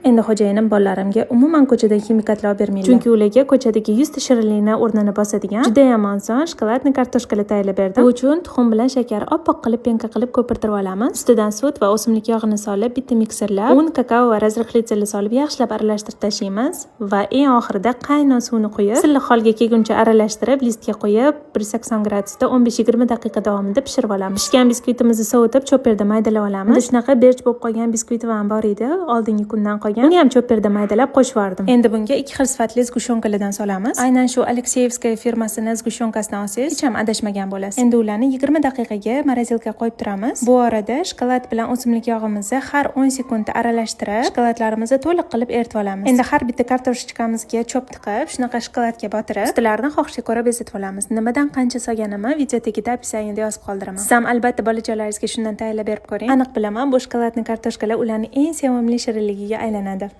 Endi xo'jayinim bolalarimga umuman ko'chadan ximikatlar olib bermaydi. Chunki ularga ko'chadagi 100 ta shirinlikni o'rnini bosadigan judayam oson шоколадный kartoshkalar tayyorlab berdim. Bu uchun tuxum bilan shakar oppoq qilib, пенка qilib ko'pirtirib olamiz. Ustidan sut va o'simlik yog'ini solib, bitta mikserlab, un, kakao va разрыхлитель solib, yaxshilab aralashtirib tashlaymiz va eng oxirida qaynoq suvni quyib, silliq holga kelguncha aralashtirib, listga qo'yib, 180 gradusda 15-20 daqiqa davomida pishirib olamiz. Pishgan biskvitimizni sovutib, chopperda maydalab olamiz. Endi shunaqa berch bo'lib qolgan biskvit ham bor edi, oldingi kundan qolgan. Uni ham chopperda maydalab qo'shib yubordim. Endi bunga ikki xil sifatli сгущёнка lardan solamiz. Aynan shu Alekseevskaya firmasini сгущёнка sidan olsangiz, hech ham adashmagan bo'lasiz. Endi ularni 20 daqiqaga морозилка ga qo'yib turamiz. Bu orada shokolad bilan o'simlik yog'imizni har 10 sekundda aralashtirib, shokoladlarimizni to'liq qilib eritib olamiz. Endi har bitta картошечка mizga cho'p tiqib, shunaqa shokoladga botirib, ustilarini xohishga ko'ra bezatib olamiz. Nimadan qancha solganimni video tagida, описание da yozib qoldiraman. Siz ham albatta bolachalalaringizga shundan tayyorlab berib ko'ring. Aniq bilaman, bu шоколадный kartoshkalar ularning eng sevimli shirinligiga aylanadi.